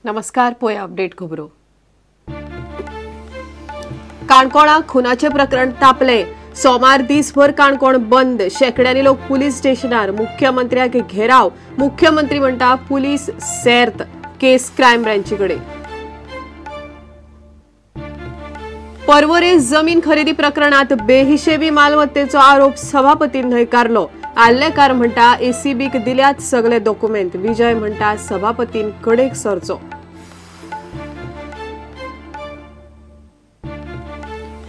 नमस्कार, पोया अपडेट खबरो. काणकोणा खुनाचे प्रकरण तापले. सोमार दिसभर काणकोण बंद. शेकड्यांनी लोक पुलीस स्टेशनार. मुख्यमंत्र्याक घेराव. मुख्यमंत्री म्हणटा पुलीस सेर्त, केस क्रायम ब्रांची कडेन. पर्वरे जमीन खरेदी प्रकरणात बेहिशेबी मालमत्तेचो आरोप सभापतीन न्हयकारलो. आल्लेकार म्हणटा एसीबीक दिल्यात सगळे डॉक्युमेंट. विजय म्हणटा सभापतीन कडेक सरचो.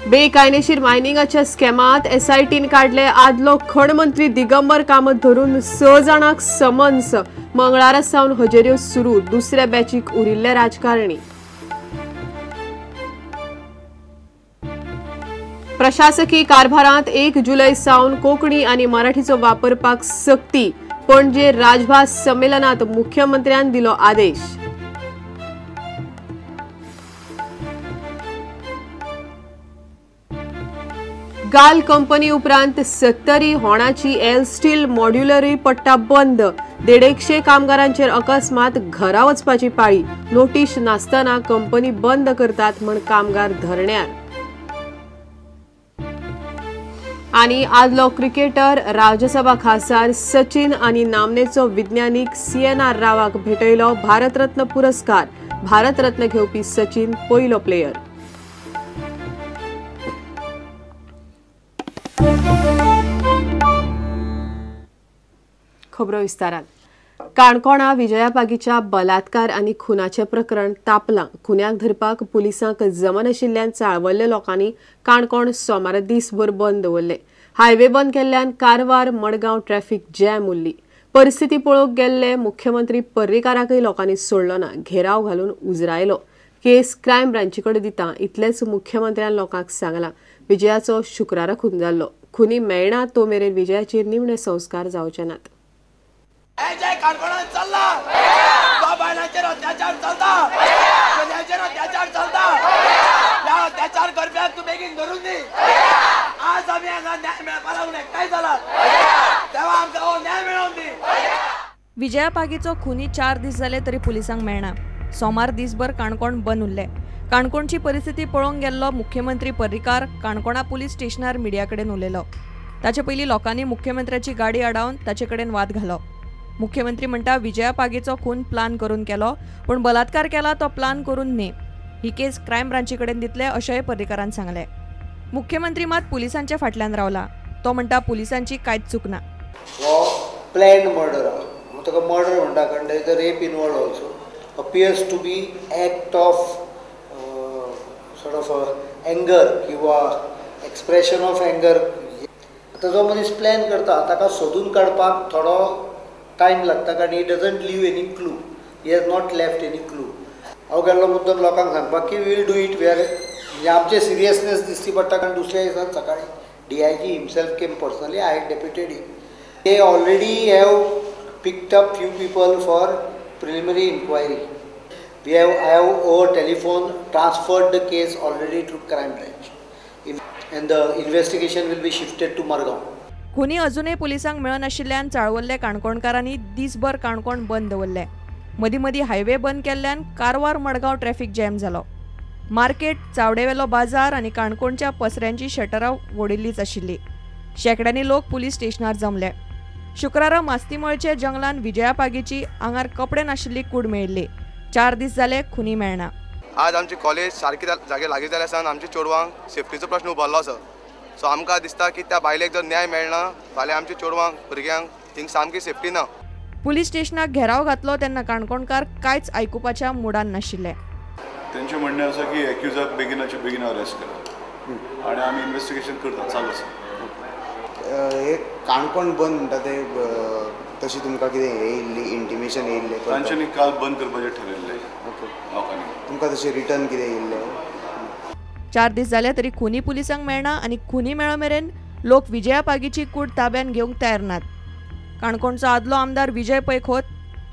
बेकायदेशीर मायनिंगाच्या स्कॅमात एसआयटीन काडले आदलो खण मंत्री दिगंबर कामत धरून 6 जाणांक समन्स. मंगळारा सावन हजेऱ्यो सुरू. दुसऱ्या बॅचीक उरिल्ले राजकारणी. प्रशासकी कारभारांत 1 जुलय सावन कोंकणी आनी मराठीचो वापरपाक सक्ती. पणजे राजभास संमेलनात मुख्यमंत्र्यान दिलो आदेश. गाल कंपनी उपरांत 70 होणाची एल स्टील मॉड्युलरी पट्टा बंद. 150 कामगारांचेर अकस्मात घरा वचपाची पाळी. नोटीस नासतना कंपनी बंद करतात म्हण कामगार धरण्यार. आनी आदलो क्रिकेटर राज्यसभा खासदार सचिन आनी नामनेचो विज्ञानीक CNR रावाक भेटयलो भारतरत्न पुरस्कार. भारतरत्न घेवपी सचिन पयलो प्लेयर. खबरो विस्तारान. काणकोणा विजयापागीच्या बलात्कार आनी खुनाचें प्रकरण तापलां. खुन्याक धरपाक पुलिसांक जमनाशिल्ल्यान चाळवल्ल्या लोकांनी काणकोण सोमारा दिसभर बंद दवरले. हायवे बंद केल्ल्यान कारवार मडगांव ट्रॅफिक जॅम उरली. परिस्थिती पळोवंक गेल्ले मुख्यमंत्री पर्रीकाराकय लोकांनी सोडलो ना. घेराव घालून उजरायलो. केस क्रायम ब्रांची कडेन दिता इतलेंच मुख्यमंत्र्यान लोकांक सांगलां. विजयाचो शुक्रारा खून जाल्लो. खुनी मेळना तो मेरेन विजयाचेर निमणे संस्कार जावचे नात. अत्याचार चलता, अत्याचार चलता, अत्याचार करप्याक तूं बेगीन धरून दी. आज आमी हांगा न्याय मेळपा लागून एकठांय जाला, तेव्हा आमकां हो न्याय मेळोवन दी. विजया पागीचो खुनी 4 दीस जाले तरी पुलिसांक मेळना. सोमार दिसभर काणकोण बंद उरले. काणकोणची परिस्थिती पळोवंक गेल्लो मुख्यमंत्री पर्रीकार काणकोणा पुलीस स्टेशनार मिडिया कडेन उलयलो. ताचे पयलीं लोकांनी मुख्यमंत्र्याची गाडी आडावन ताचे कडेन वाद घालो. मुख्यमंत्री म्हणटा विजया पागीचो खून प्लान करून केलो, पूण बलात्कार केला तो प्लान करून न्ही. ही केस क्रायम ब्रांची कडेन दितले अशेंय पर्रीकारान सांगलें. मुख्यमंत्री मात पुलिसांच्या फाटल्यान रावला. तो म्हणटा पुलिसांची कांयच चूक ना. हो प्लॅन मर्डर आहा. ताका मर्डर म्हणटा कारण there is a rape involved also. Appears to be act of sort of anger किंवा एक्सप्रेशन ऑफ एंगर. आतां जो मनीस प्लॅन करता ताका सोदून काडपाक थोडो टायम लागता, कारण he doesn't leave any clue, he has not left any clue. हांव गेल्लो मुद्दम लोकांक सांगपाक की we'll do it, we are, म्हणजे आमचें सिरियसनेस दिसची पडटा. कारण दुसऱ्या दिसा सकाळीं DIG himself came personally, I deputed him. They already have picked up few people for preliminary inquiry. We have, I have over telephone transferred the case already to crime branch and the investigation will be shifted to Margao. खुनी अजूनय पुलिसांक मेळनाशिल्ल्यान चाळवल्ले काणकोणकारांनी दिसभर काणकोण बंद दवरले. मदीं मदीं highway बंद केल्ल्यान कारवार मडगांव ट्रॅफिक जॅम जालो. मार्केट, चावडेवेलो बाजार आनी काणकोणच्या पसऱ्यांची शटरां वडिल्लीच आशिल्ली. शेकड्यांनी लोक पुलीस स्टेशनार जमले. शुक्रारा मास्तीमळचे जंगलान विजया पागीची आंगार कपडे नाशिल्ली कूड मेळिल्ली. 4 दीस जाले खुनी मेळना. आज आमची कॉलेज सारकी जागे लागीं जाल्ले आसा आनी आमच्या चेडवांक सेफ्टीचो प्रश्न उबारलो आसा. सो आमकां दिसता की त्या बायलेक जर न्याय मेळना फाल्यां आमच्या चेडवांक भुरग्यांक थिंग सामकी सेफ्टी ना. पुलीस स्टेशनाक घेराव घातलो तेन्ना काणकोणकार कांयच आयकुपाच्या मुडान नाशिल्ले. तेंचें म्हणणें आसा की एक्युजाक बेगिनाचे बेगीन अरेस्ट करात आनी आमी इन्वेस्टिगेशन करतात, चालू आसा. हे काणकोण बंद म्हणटा ते तशी तुमकां कितें हें येयल्ली, इंटिमेशन येयल्लें? तांच्यांनी काल बंद करपाचें ठरयल्लें लोकांनी. तुमकां तशें रिटर्न कितें येयल्लें? 4 दीस जाले तरी खुनी पुलिसांक मेळना आनी खुनी मेळ मेरेन लोक विजया पागीची कूड ताब्यान घेवंक तयार नात. काणकोणचो आदलो आमदार विजय पै खोत,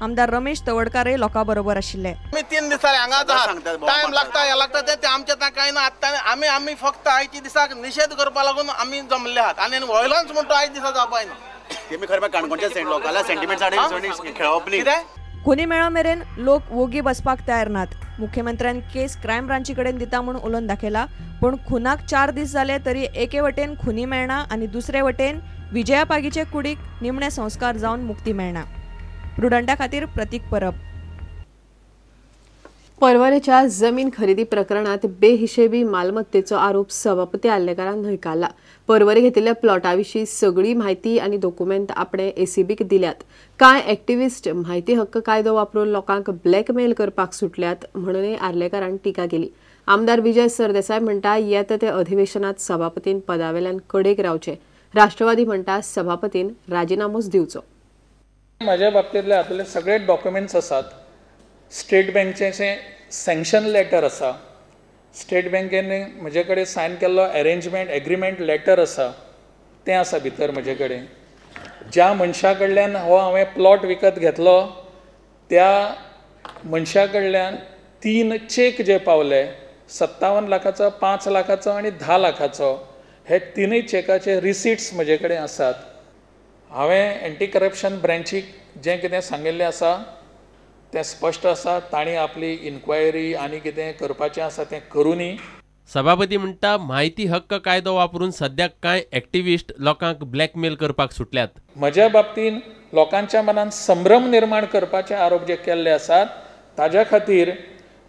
आमदार रमेश तवडकारय लोकां बरोबर आशिल्ले. आमी 3 दिसांनी हांगाच आहात. टायम लागता हें लागता तें आमचें कांय ना. आतां आमी आमी फक्त आयच्या दिसाक निशेध करपा लागून आमी जमले आहात आनी व्हायलन्स म्हणटा आयज दिसा जावपाक ना. तेमी खरें काणकोणच्या लोकांना सेंटिमेंट्स खेळप न्ही. खुनी मेळो मेरेन लोक वोगी बसपाक तयार नात. मुख्यमंत्र्यान केस क्रायम ब्रांची कडेन दिता म्हूण उलोवन दाखयला, पूण खुनाक 4 दीस जाले तरी एके वटेन खुनी मेळना आनी दुसरे वटेन विजया पागीचे कुडीक निमणे संस्कार जावन मुक्ती मेळना. प्रुडंटा खातीर प्रतीक परब. पर्वरेच्या जमीन खरेदी प्रकरणात बेहिशेबी मालमत्तेचो आरोप सभापती आर्लेकारान न्हयकारला. पर्वरे घेतिल्ल्या प्लॉटा विशीं सगळी म्हायती आनी दोकुमेंत आपणे एसीबीक दिल्यात. कांय एक्टिविस्ट म्हायती हक्क कायदो वापरून लोकांक ब्लॅकमेल करपाक सुटल्यात म्हणूनय आर्लेकारान टिका केली. आमदार विजय सरदेसाय म्हणटा येता ते अधिवेशनात सभापतीन पदावेल्यान कडेक रावचे. राष्ट्रवादी म्हणटा सभापतीन राजिनामोच दिवचो. म्हज्या बाबतींतले हातूंतले सगळे डॉक्युमेंट्स आसात. स्टेट बँकचें सँक्शन लेटर आसा, स्टेट बँकेन म्हजे कडेन सायन केल्लो एरेंजमेंट एग्रीमेंट लेटर आसा, तें आसा भितर म्हजे कडेन. ज्या मनशा कडल्यान हो हांवें प्लॉट विकत घेतलो त्या मनशा कडल्यान 3 चेक जे पावले 57 लाखाचो, 5 लाखाचो आनी 10 लाखाचो, हे 3 चेकाचे रिसिट्स म्हजे कडेन आसात. हांवें एंटी करप्शन ब्रँचीक जें कितें सांगिल्लें आसा तें स्पश्ट आसा. तांणी आपली इन्क्वायरी आनी कितें करपाचें आसा तें करूनी. सभापती म्हणटा म्हायती हक्क कायदो वापरून सद्याक कांय एक्टिविस्ट लोकांक ब्लॅकमेल करपाक सुटल्यात. म्हज्या बाबतीन लोकांच्या मनान संभ्रम निर्माण करपाचे आरोप जे केल्ले आसात ताज्या खातीर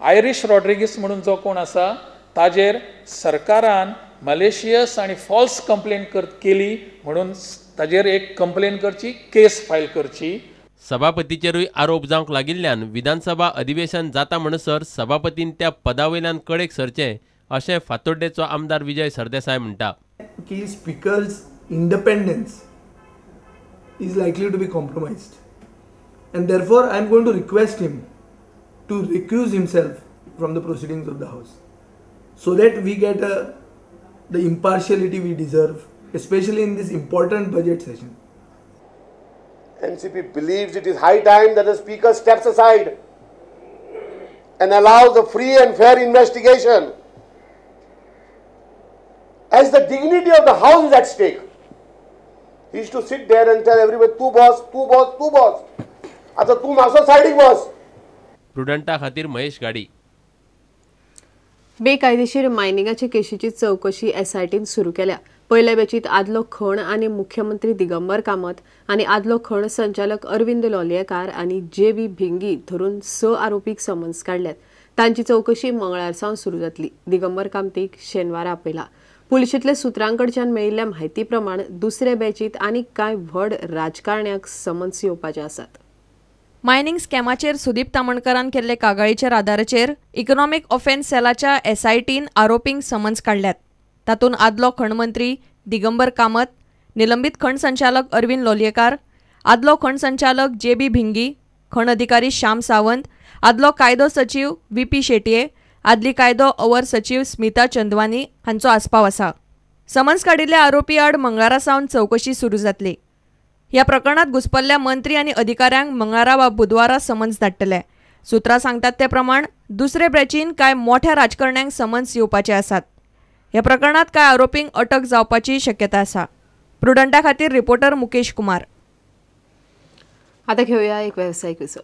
आयरीश रॉड्रिगीस म्हणून जो कोण आसा ताजेर सरकारान मलेशियस आनी फॉल्स कंप्लेन केली म्हणून ताजेर एक कंप्लेन करची, केस फायल करची. सभापतीचेरूय आरोप जावंक लागिल्ल्यान विधानसभा अधिवेशन जाता म्हणसर सभापतीन त्या पदावयल्यान कडेक सरचें अशें फातोड्डेचो आमदार विजय सरदेसाय म्हणटा. की speaker's independence is likely to be compromised and therefore I am going to request him to recuse himself from the proceedings of the house so that we get the impartiality we deserve, especially in this important budget session. NCP believes it is high time that the speaker steps aside and allows a free and fair investigation, as the dignity of the house is at stake. He used to sit there and tell everybody, "Tu boss, tu boss, tu boss." आता तू मासो सायडीक बस. प्रुडंटा खातीर महेश गाडी. बेकायदेशीर मायनिंगाचे केशीची चौकशी एसआयटीन सुरू केल्या. पयल्या बॅचीत आदलो खण आनी मुख्यमंत्री दिगंबर कामत आनी आदलो खण संचालक अरविंद लोलयेकार आनी जे बी भिंगी धरून 6 आरोपीक समन्स काडल्यात. तांची चौकशी मंगळार सावन सुरू जातली. दिगंबर कामतीक शेनवारा आपयला. पुलिशेंतल्या सुत्रांकडच्यान मेळिल्ल्या म्हायती प्रमाण दुसऱ्या बॅचीत आनी कांय व्हड राजकारण्यांक समन्स येवपाचे आसात. मायनिंग स्कॅमाचेर सुदीप तामणकरान केल्ले कागाळीचेर आदाराचेर इकॉनॉमिक ऑफेन्स सेलाच्या एसआयटीन आरोपींक समन्स काडल्यात. तातूंत आदलो खण मंत्री दिगंबर कामत, निलंबीत खण संचालक अरविंद लोलयेकार, आदलो खण संचालक जे बी भिंगी, खण अधिकारी श्याम सावंत, आदलो कायदो सचीव व्ही पी शेटये, आदली कायदो अवर सचीव स्मिता चंदवानी हांचो आस्पाव आसा. समन्स काडिल्ल्या आरोपी आड मंगळारा सावन चवकशी सुरू जातली. ह्या प्रकरणात घुसपल्ल्या मंत्री आनी अधिकाऱ्यांक मंगळारा वा बुधवारा समन्स धाडटले. सुत्रां सांगतात ते प्रमाण दुसरे बॅचीन कांय मोठ्या राजकारण्यांक समन्स येवपाचे आसात. ह्या प्रकरणात कांय आरोपींक अटक जावपाची शक्यता आसा. प्रुडंटा खातीर रिपोर्टर मुकेश कुमार. आता घेऊया एक व्यावसायिक विसव.